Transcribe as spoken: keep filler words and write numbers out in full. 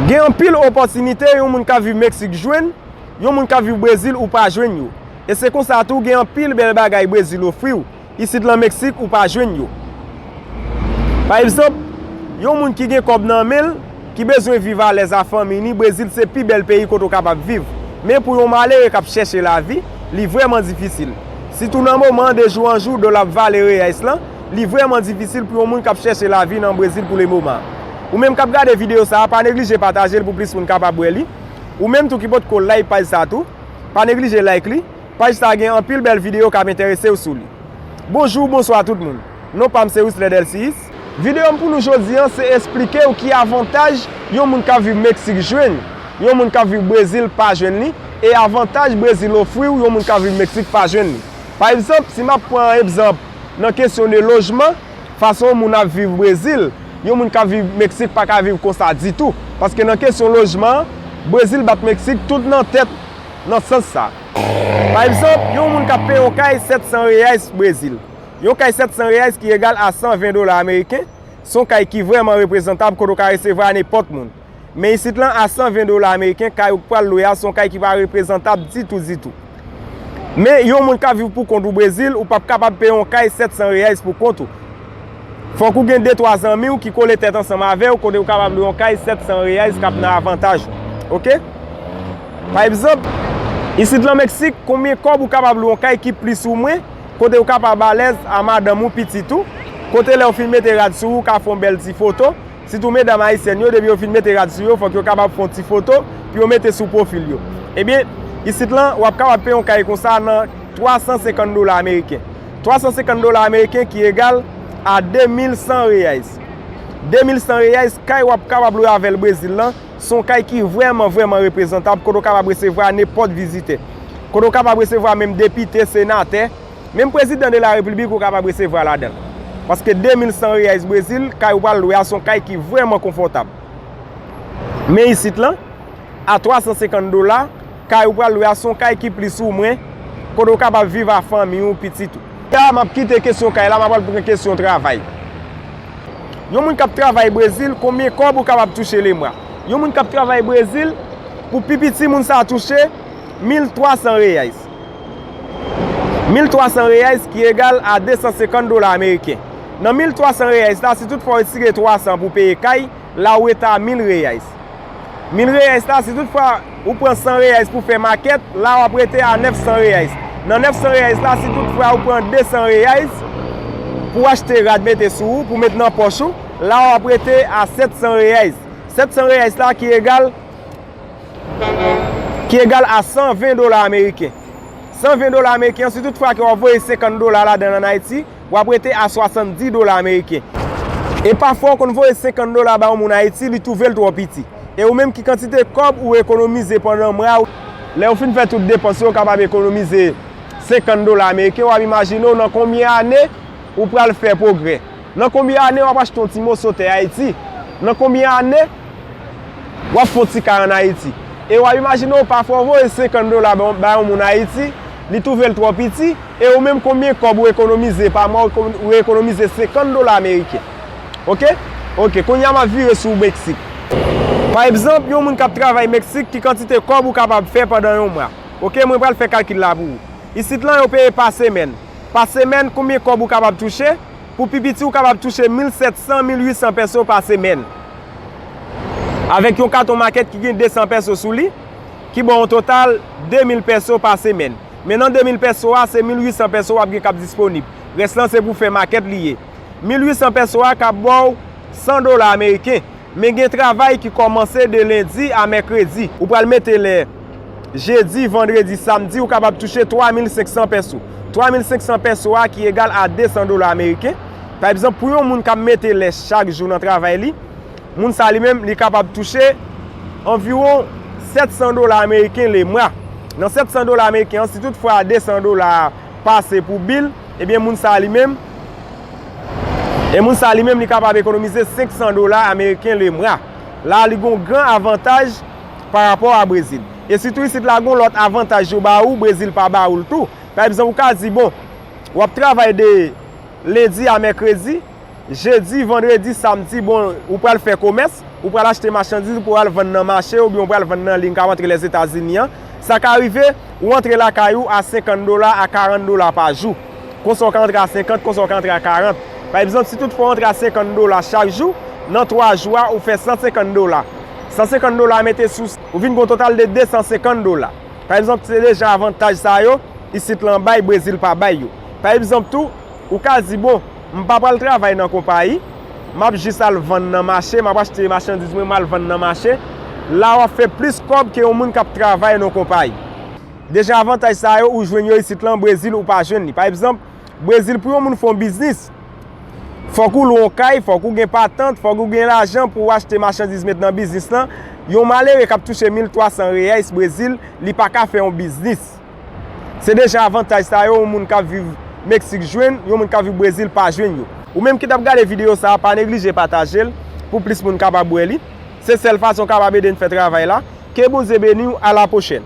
Gen anpil opòtinite yon moun k ap viv Meksik jwenn, yon moun k ap viv Brezil ou pa jwenn yo. E se konsa tou gen anpil bèl bagay Brezil ofri w, isit lan Meksik ou pa jwenn yo. Pa egzanp, yon moun ki gen kòb nan men l, ki bezwen viv alèz a fanmi ni, Brezil se pi bèl peyi kote w kapab viv. Men pou yon malere k ap chèche lavi, li vrèman difisil. Sitou nan moman an, de jou an jou, dola ap vale reyais lan, li vrèman difisil pou yon moun k ap chèche lavi nan Brezil pou le moman. Ou menm k ap gade videyo sa a, pa neglije pataje l pou plis moun kapab wè li. Ou menm tou ki potko like paj sa tou, pa neglije like li. Paj sa gen anpil bèl videyo k ap enterese w sou li. Bonjou, bonswa tout moun. Non pa m se Wisler Delcius. Videyo m pou nou jodi an se esplike w ki avantaj yon moun k ap viv Meksik jwenn, yon moun k ap viv Brezil pa jwenn li, e avantaj Brezil ofri w yon moun k ap viv Meksik pa jwenn li. Pa egzanp, si m ap pran egzanp nan kesyon de lojman, fason yon moun ap viv Brezil, yon moun k ap viv Meksik pa ka viv konsa ditou. Paske nan kesyon lojman, Brezil bat Meksik tout nan tèt nan sans sa. Pa egzanp, yon moun k ap peye yon kay sèt san reyais Brezil. Yon kay sèt san reyais ki egal a san ven dola ameriken, se yon kay ki vrèman reprezantab kote w ka resevwa nenpòt moun. Men isit lan, a san ven dola ameriken, kay ou pral lwe a se yon kay ki pa reprezantab ditou, ditou. Men yon moun k ap viv pou kont ou Brezil, ou p ap kapab peye yon kay sèt san reyais pou kont ou. Fòk ou gen de twa zanmi w ki kole tèt ansanm avè w, kote w kapab lwe yon kay sèt san reyais k ap nan avantaj ou. Oke? Pa egzanp, isit lan Meksik, konbyen kòb ou kapab lwe yon kay ki plis ou mwen, kote w kapab alèz a madanm ou, pitit ou, kote lè w fin mete rad sou ou, ou ka fè yon bèl ti foto, sitou medam ayisyèn yo, depi yo fin mete rad sou yo, fòk yo kapab fè yon ti foto pou yo mete sou pwofil yo. Ebyen, isit lan, w ap kapab peye yon kay konsa nan twa san senkant dola ameriken. Twa san senkant dola ameriken ki egal a de mil san reyais. De mil san reyais, kay w ap kapab lwe avè l Brezil lan, se yon kay ki vrèman, vrèman reprezantab, kote w kapab resevwa nenpòt vizitè. Kote w kapab resevwa menm depite, senatè, menm prezidan de la repiblik ou kapab resevwa ladan l. Paske de mil san reyais Brezil, kay ou pral lwe a se yon kay ki vrèman konfòtab. Men isit lan, a twa san senkant dola, kay ou pral lwe a se yon kay ki plis ou mwen, kote w kapab viv a fanmi w, pitit ou. La, m ap kite kesyon kay la, m ap pral pran kesyon travay. Yon moun k ap travay Brezil, konbyen kòb ou kapab touche lemwa? Yon moun k ap travay Brezil, pou pi piti, moun sa a touche mil twa san reyais. Mil twa san reyais ki egal a de san senkant dola ameriken. Nan mil twa san reyais la, si toutfwa w retire twa san pou peye kay, la ou rete a mil reyais. Mil reyais la, si toutfwa ou pran san reyais pou fè makèt, la w ap rete a nèf san reyais. Nan nèf san reyais la, si toutfwa ou pran de san reyais pou achte rad mete sou ou, pou met nan pòch ou, la w ap rete a sèt san reyais. Sèt san reyais la ki egal, ki egal a san ven dola ameriken. San ven dola ameriken, si toutfwa ke w ap voye senkant dola ladan l ann Ayiti, w ap rete a swasanndis dola ameriken. E pafwa, w konn voye senkant dola ba yon moun Ayiti, li twouve l twò piti. E ou menm, ki kantite kòb ou ekonomize pandan mwa, lè ou fin fè tout depans yo, ou kapab ekonomize senkant dola ameriken, w ap imajine w nan konbyen ane ou pral fè pwogrè. Nan konbyen ane w ap achte yon ti moso tè Ayiti? Nan konbyen ane w ap fè yon ti kay ann Ayiti? E w ap imajine w, pafwa w voye senkant dola ba, ba yon moun Ayiti, li twouve l twò piti, e ou menm konbyen kòb ou ekonomize pa mwa, ou eko-, ou ekonomize senkant dola ameriken. Oke? Oke, kounye a m ap vire sou Meksik. Pa egzanp, yon moun k ap travay Meksik, ki kantite kòb ou kapab fè pandan yon mwa? Oke, mwen pral fè kalkil la pou ou. Isit lan, yo peye pa semèn. Pa semèn, konbyen kòb ou kapab touche? Pou pi piti, ou kapab touche mil sèt san, mil uit san pèso pa semèn. Avèk yon katon makèt ki gen de san pèso sou li, ki ba w yon total de mil pèso pa semèn. Men nan de mil pèso a, se mil uit san pèso w ap gen k ap disponib. Rès lan se pou fè makèt li ye. Mil uit san pèso a ka ba w san dola ameriken. Men gen travay ki kòmanse de lendi a mèkredi. Ou pral mete lè jedi, vandredi, samdi, ou kapab touche twa mil senk san pèso. Twa mil senk san pèso a ki egal a de san dola ameriken. Pa egzanp, pou yon moun k ap mete lè chak jou nan travay li, moun sa li menm, li kapab touche anviwon sèt san dola ameriken lemwa. Nan sèt san dola ameriken an, si toutfwa de san dola a pase pou bil, ebyen, moun sa li menm, e moun sa li menm, li kapab ekonomize senk san dola ameriken lemwa. La, li gon gran avantaj pa rapò a Brezil. E sitou isit la, gon lòt avantaj yo ba ou, Brezil pa ba ou l tou. Pa egzanp, ou ka di, bon, w ap travay de lendi a mèkredi, Jedi, vandredi, samdi, bon, ou pral fè komès, ou pral achte machandiz, ou pral vann nan mache, oubyen ou pral vann nan liy k ap antre Lèzetazini an. Sa ka rive, ou antre lakay ou a senkant dola, a karant dola pa jou. Konsa w ka antre a senkant, konsa w ka antre a karant. Pa egzanp, si toutfwa w antre a senkant dola chak jou, nan twa jou a, ou fè san senkant dola. San senkant dola mete sou, ou vin gen yon total de de san senkant dola. Pa egzanp, se de jan avantaj sa yo, isit lan bay, Brezil pa bay yo. Pa egzanp tou, ou ka di, bon, m pa pral travay nan konpayi, m ap jis al vann nan mache, m ap achte machandiz mwen, m al vann nan mache. La w ap fè plis kòb ke yon moun k ap travay nan konpayi. De jan avantaj sa yo, ou jwenn yo isit lan, Brezil ou pa jwenn li. Pa egzanp, Brezil, pou yon moun fè yon biznis, fòk ou lwe yon kay, fòk ou gen patant, fòk ou gen lajan pou w achte machandiz met nan biznis lan. Yon malere k ap touche mil twa san reyais Brezil, li pa ka fè yon biznis. Se de jan avantaj sa yo, yon moun k ap viv Meksik jwenn, yon moun k ap viv Brezil pa jwenn yo. Ou menm ki t ap gade videyo sa a, pa neglije pataje l pou plis moun kapab wè li. Se sèl fason w kapab ede n fè travay la. Ke Bondye beni w, a la pwochèn.